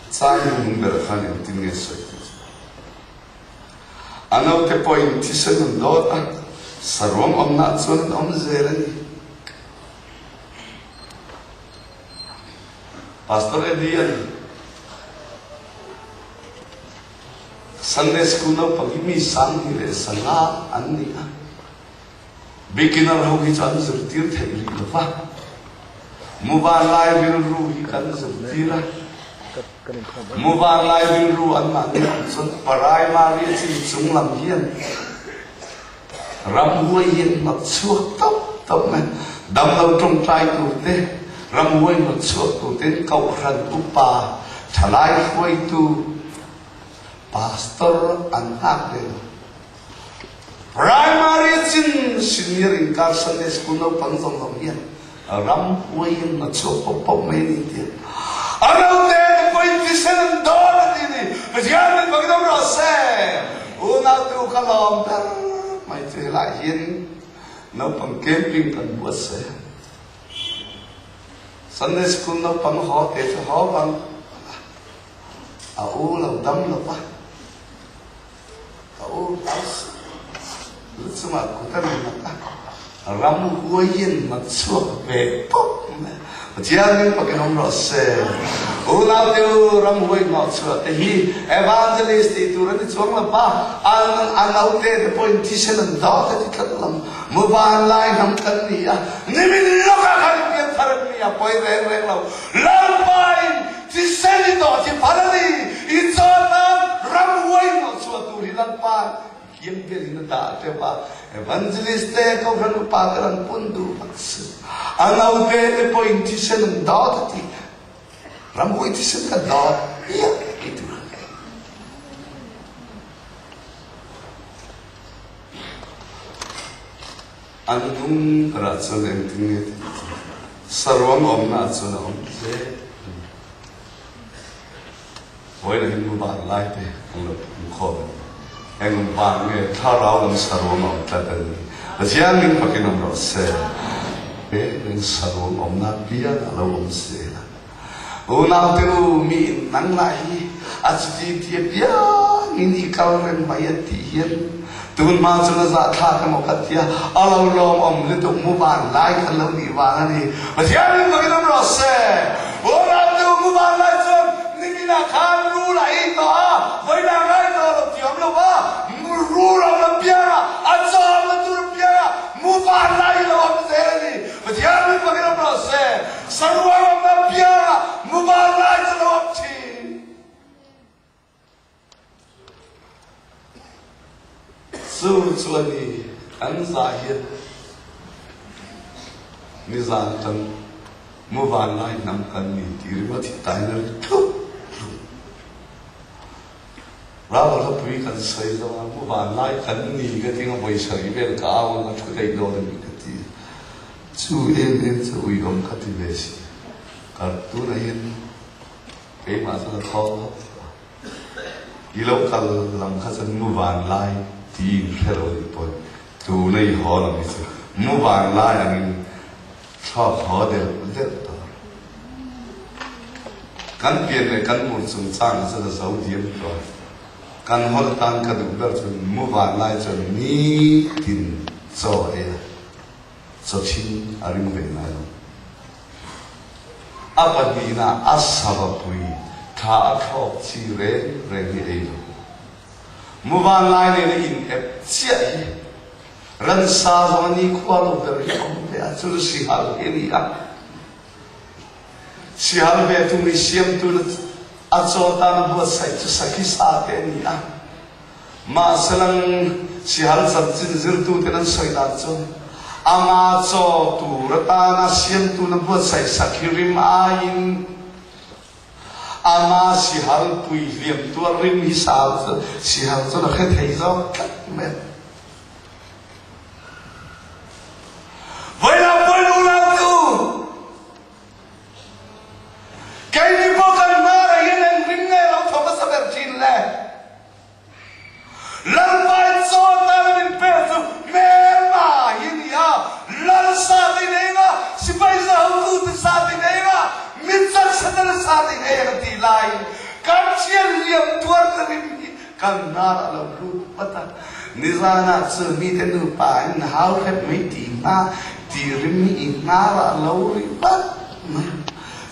[SPEAKER 1] caan hnuhnung ber khan engtin nge soi ti cu. A note pawh in thisen an dawt a, saruang awmnak cun an awm zel a ni. Pastor Eddie an Sunday School naupang hi mi 25 an ni a. Beginner ho hi chu an zirtir theih rih lo va. Muvan lai rilru hi kan zirtir a. Muvan lai rilru anmahni awm chuan Parai Mari a chin chung lam hian Ramhuai hi an hnawt chhuak tawp tawp mai. Damlo tawngtai tur te, ramhuai hnawt chhuak tur tein kohhran upa, thalai hruaitu. Pastor an nghak ve lo. Primary chin senior inkar Sunday School naupang zawng zawng hian ramhuai in a chhuak pawp pawp mai a ni tia a naute te pawhin thisen an dawn a ti ni. Pathian min fakin awm rawh se. Unautu ka lawm ber mai chu helai hian naupang camping kan buatsaih a. Sunday School naupang haw te chu haw bang a u lo dam lo va. Ka u house lu chungah kut a rawn nghat a, ramhuaiin a chhuak ve pawp mai a. Pathian min pakin awm rawh se. Unaute u, ramhuai hnawhchhuah te hi evangelist tih tur a ni chuang lo va, an a naute te pawhin thisen an dawt a ti tlat lam. Muvan lai hnam kan ni a, nimin lawkah khan pianthar an ni a, pawi reng reng lo. Lalpain Thisen i tawh chi phal a ni. I chaw nan ramhuai hnawhchhuah tur hi Lalpa kiam vel in a dah teuh a. Evangelist te, Kohhran upa te an pun duh vak si. A naute te pawhin thisen an dawt a ti. Ramhuai thisen ka dawt piah ti tur a ni. An hnung berah chuan engtin nge tih chu saruang awmna ah chuan a awm hle a ni. Vawiin hi muvan lai te an lo pum khawm a ni. Eng van nge thlarau lam saruang a awm tlat a ni. Pathian min fakin awm rawh se. Reng saruang awmna piang a lo awm zel a. Unaute u, mi in nang lah hi a chuti ti apiangin i kal reng mai an tih hian tun hma chuan a zahthlak emaw ka tia, a lo lawmawm lutuk mu van lai kan lo nih vang a ni. Pathian in fakin awm rawh se. Unaute u, mu van lai chuan niminah khan rul a ei tawh a, vawiin ah ngai tawh lo ti awm lo va, rul a awm lo piangah, a chawm na tur piangah mu van lai hi lo awm zel a ni. Pathian in fakin awm rawh se. Saruang a piang a mumal lai chu lo awm thin. Chu chu a ni kan zah hian nizan kan muvan lai hnam kan ni tih ringawt hi tain a ri tlup tlup. Ralhlapui kan sawi zo a, muvan lai kan ni ka ti nga vawi sarih vel ka au ang a thu daih dawn a ni ka ti. Chu em em chu uiawm ka ti ve si. Kar tunah hian keimah chuan a thaw hawk tawh a. I lo kal lam kha chuan mu van lai tiin hre lo nih pawhin tuna i haw lam hi chu mu van lai angin thlawk haw delh delh tawh a. Kan pian leh kan mur chungchang kha chuan a zo diam tawh a. Kan hawn atan ka duh ber chuan mu van lai chuan nitin chaw a ei a. Chawchhin a ring ve ngai lo. A pahnihna a savapui thla a thlawk chi reng reng hi ei lo. Muvan lai nen a in ep chiah hi ransa zawng a nikhua lo ber hi a awm ve a, chu chu sihal hi a ni a. Sihal ve thung hi siamtu na a chaw tan a buatsaih chu sakhi sa te a ni a. Mahselang sihal chanchin zirtuten an sawi dan chu ama chaw tur atana siamtu na buatsaih sak hi rim aiin ama sihal pui hliam tuar rim hi sihal chuan a hre thei zawk tlat mai a. Vawilah pawn unautu Keini pawh kan hmarah hian eng rim nge lo tho hmasa ber thin le? Lalpai chaw tana min pek chu hmelma hi a ni a, lal sa te in eng a, sipai za hotute sa te in eng a, mi chak Setana sa te in eng a tih laiin kan thian hliam tuar ka rim hi kan hnar a lo lut vat a. Nizanah chu mite nupa in hau hrep mai tih hna tih rim hi i hnarah a lo ri vat mai.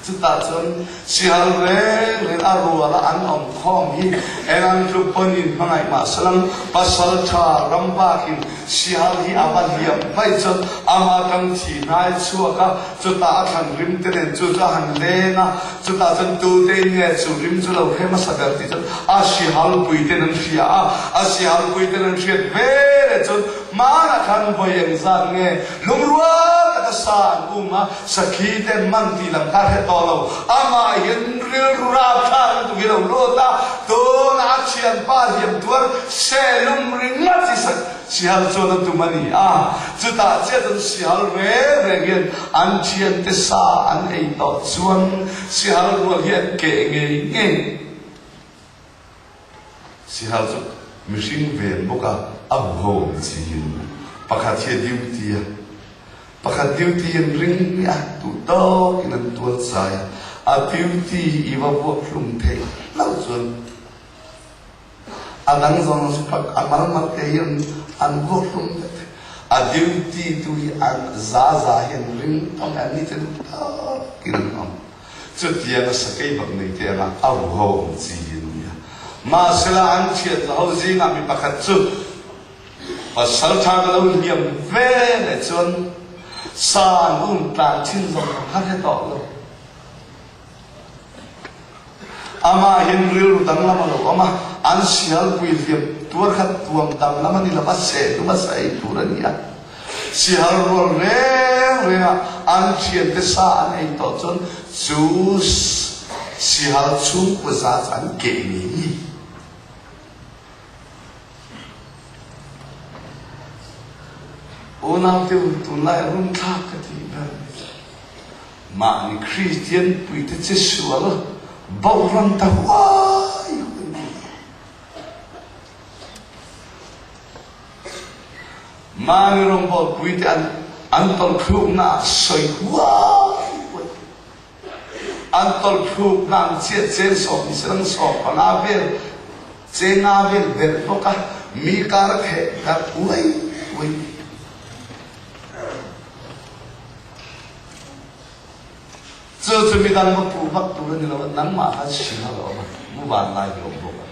[SPEAKER 1] Chutah chuan sihal reng reng a rual a an awm khawm hi eng ang tluk pawn in hmangaih mah salang pasal tha ram bakin sihal hi a va hliam mai chuan ama tang thi hnai chhuak a, chutah a thlan rim te nen chu chu a han leng a, chutah chuan tute in nge chu rim chu lo hre hmasa ber tih chuan a sihal pui ten an hria a, a sihal pui ten an hriat ve leh chuan hmanah khan vawi engzat nge lungrual. taka sa an um a, sakhi te an man tih lam kha a hre tawh lo. Amah hian rilru rapthlak lutuk hi a lo lut a, tunah a thianpa hliam tuar sehlum ringawt hi sihal chuan a tum a ni a. Chutah chiah chuan sihal reng reng hian an thiante sa an ei tawh chuan sihal rual hi an keh ngei ngei. Sihal chu mihring ven bawk a, a huho awm chiin pakhat hi a duty a, pakhat duty an ring miah a, duh tawkin an tual chai a, a duty i va vuak hlum theih hlauh chuan a dang zawng chu pak a mal mal te hian an vuak hlum vek thei. A duty tu hi an za za hi an ring tawk a, an ni te duh tawkin an awm. Chutiang a sakei bak nei te anga a ruho awm chi hi an ni a. Mahsela an thian ho zingah mi pakhat chu pasal tha ka lo hliam ve leh chuan sa an um tlan thin zawng zawng kha hre tawh lo. Amah hian rilru danglam a lo awm a, an sialpui hliam tuar kha tuam danglam a ni lo va, seh tum a sa ei tur a ni a. Sihal rual reng renga an thiante sa an ei tawh chuan chu sihal chhungkua za chu an keh ngei ngei. Unau te u, tunlai a runthlak ka tih ber ni chu mahni Kristian puite che sual boram ta huai huai mai. Mahni rawngbawlpui te an an tawlthlukna ah sawi huai huai. An tawlthlukna ang chiah chen sawm ni se lang 15 vel che nga vel belh bawk a, mi kar a theh darh uai uai. Chu chu midang va puh vak tur a ni lo a, nangmah khan hrilh a lo awm a, mu vanlai hi a awm bawk a.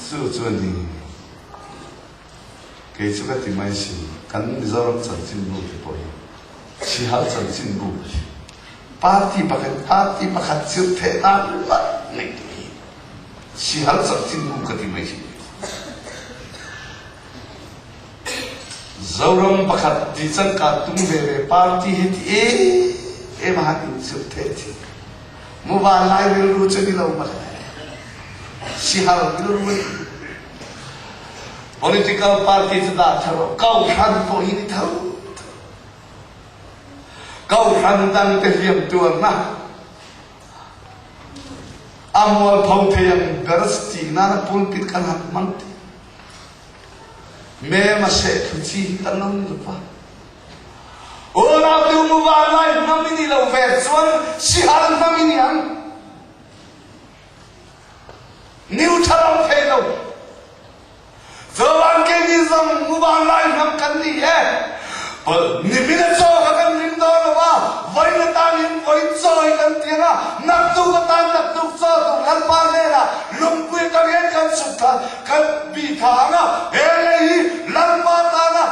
[SPEAKER 1] Chu chu a ni. Kei chu ka ti mai si, kan Mizoram chanchinbu te pawh hi Sihal chanchinbu hi party pakhat party pakhat chirh theh nan ringawt nei tu hi Sihal chanchinbu ka ti mai si. Zoram pakhat ti changkan tum ve ve party hi ti em em a han in chirh theh thin. Muvan lai rilru cu ni lo ma sihal rilru ni. Political party cu dah thar kohhran pawh hi ni tho. Kohhran dang te hliam tuarna a mualpho thei ang ber ti nana pulpit kan han hmang ti. Mem a seh thlu chi hi kan lo ni lo va. Unau tu mu vanlai hnam i nih loh ve chuan sihal hnam i ni ang. Neutral awm thei lo. Zoram keini zong mu vanlai hnam kan ni e. Nimin a chaw kha kan ring dawn lo va, vawiin atan in vawiin chaw hi kan tiang a, naktuk atan naktuk chaw tur Lalpa hnenah lungpui atang hian kan chhuk thla, kan bih thla ang a, he lei hi Lalpa tana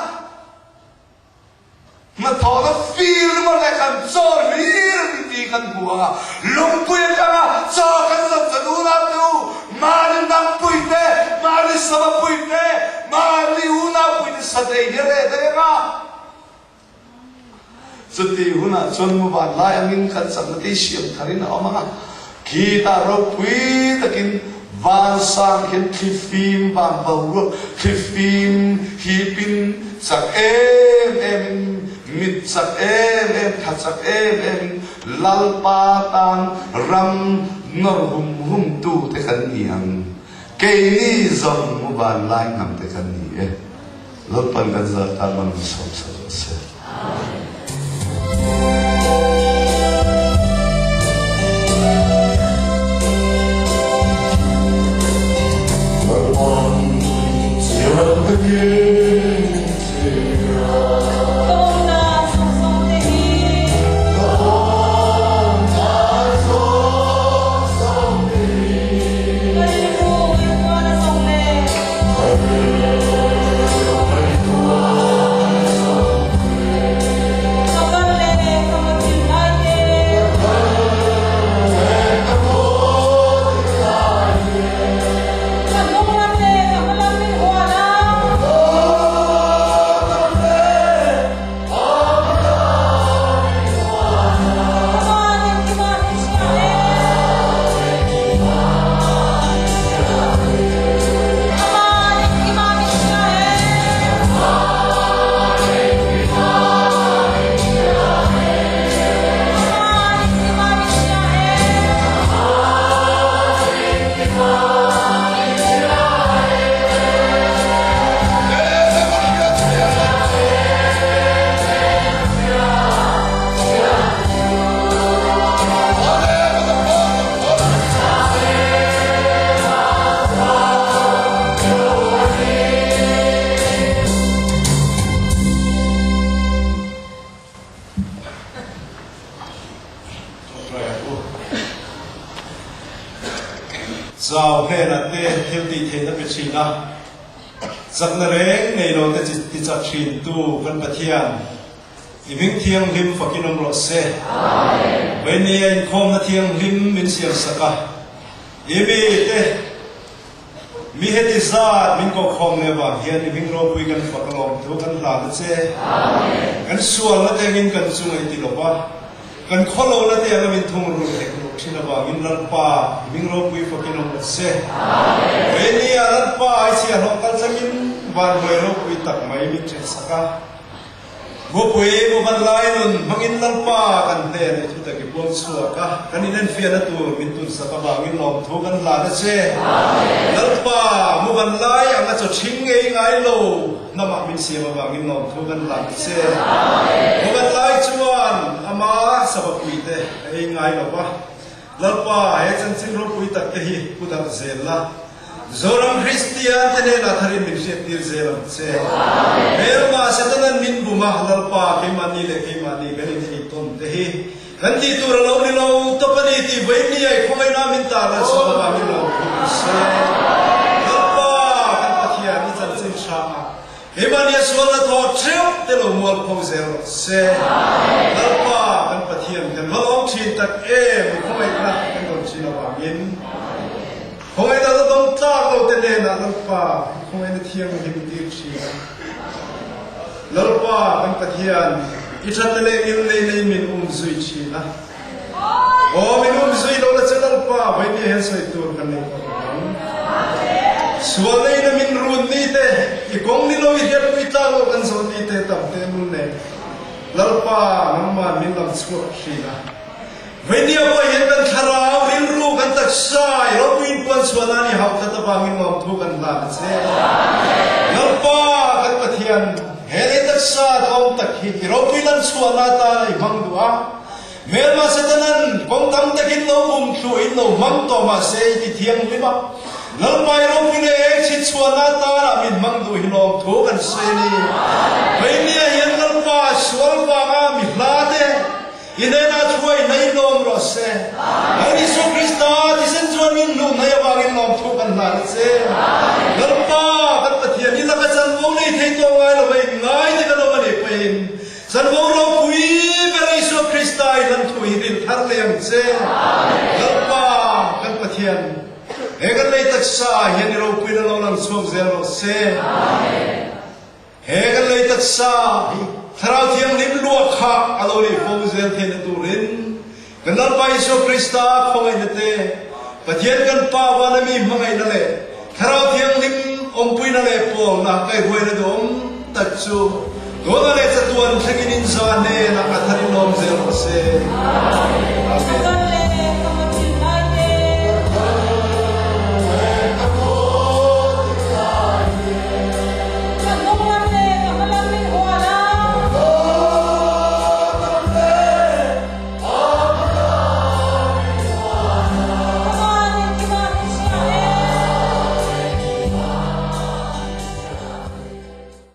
[SPEAKER 1] Hnathawhna fir ringawt leh kan chaw hlir a ni tih kan hmu ang a, lungpui atanga chaw kan zawm chuan unau te u, mahni dangpui te, mahni samapui te, mahni unaupui te satei hi a reh daih ang a. Chutih hunah chuan muvan lai angin kan chakna te hi siam tharin a awm ang a, khitah ropui takin vansang hian thlifim van boruak thlifim hipin chak em emin mit chak em em tha chak em emin Lalpa tan ram nawr hum hum tu te kan ni ang. Keini zawng muvan lai hnam te kan ni e. Lalpan kan zat tan man min sawm sa rawh se.
[SPEAKER 2] Chau hnenah te thil tih theihna pe thin a, chakna reng nei lo te ti chak thin tu kan Pathian, i hming thianghlim fakin awm rawh se. Vawinia inkhawmna thianghlim min siam sak a, i mi te mi heti zat min kohkhawm leh avang hian i hming ropui kan fak alawm thu kan hlan a che. Kan sualna te angin kan chunga i ti lo va. Kan khawlona te anga min thungrul hek loh thin avangin Lalpa i hming ropui fakin awm rawh se. Keini a Lalpa ai chhiahhlawh kal thlengin vanhnuai ropui tak mai min then sak a. Mupui muvan lai nun hmangin Lalpa kan hnen i thutak i puang chhuak a, kan inenfiahna tur min tun sak avangin lawmthu kan hlan a che. Lalpa muvan lai anga chaw thing ngei ngai lo. Hnamah min siam avangin lawmthu kan hlan che. Kawngan lai chuan ama savapuite a ei ngai lo va. Lalpa, he chanchin ropui tak te hi pu darh zel la. Zoram Kristian te hnenah tharin min hriattir zel ang che. Hmelma Setanan min bum a, Lalpa, keimahni leh keimahni kan inei tawn te hi kan tih tur a lo ni lo tawp a ni tih vawinia i khawngaihna min tar lan sak avangin lawmthu kan sawi. Lalpa, kan Pathian, i chanchin hra a, keimahnia sualna thaw theuh te lo mual pho zel rawh se. Lalpa, kan Pathian, kan va lawm thin tak em, i khawngaihna kan rawn thin avangin. Khawngaihna la dawng tlak lo te hnenah Lalpa, i khawngaihna thianghlim tir thin a. Lalpa kan Pathian, i thatna leh ngilneihna in min um zui thin a. Aw, min um zui lo la che Lalpa, vawinia hian sawi tur kan nei tawh lo ang. Sualna in a min run ni te, i kawng ni lo i hriatpui tlak lo kan zawh ni te tam te mul nen, Lalpa nangman min lam chhuak thin a. Vawinia pawh hian kan thlarau, rilru, kan taksa i ropuiin puan chhuah nan i hauh tlat avangin lawmthu kan hlan a che. Lalpa kan Pathian, he lei taksa tlawm tak hi i ropui lan chhuahna atana i hmang duh a. Hmelma Satanan kawng tam takin lo bum thluahin lo hmang tawh mah se i ti thianghlim a. Lalpa i ropui leh eng chhit chhuahna atana min hmang duh hi lawmthu kan sawi a ni. Vawinia hian Lalpa sual vanga mi hla te, I hnenah thuai hnai lawm rawh se. Lal Isua Krista thisen chuan min hnuh hnai avangin lawmthu kan hlan a che. Lalpa kan Pathian, i laka chanvo nei thei tawh ngai lo va inngai te kan awm a nih pawhin chanvo ropui ber Isua Krista i hlan thu hi rin thar leh ang che. Lalpa kan Pathian, he kan lei taksa ah hian i ropuina lo lang chhuak zel rawh se. He kan lei taksa hi Thlarau Thianghlim luah kha a lo nih fo zel theihna turin kan Lalpa Isua Krista khawngaihna te, Pathian kan Pa vana mi hmangaihna leh Thlarau Thianghlim awmpuina leh pawlna kaihruaina duhawm tak chu tunah leh chatuan thlengin inza hnenah a thar in lawm zel rawh se. Amen.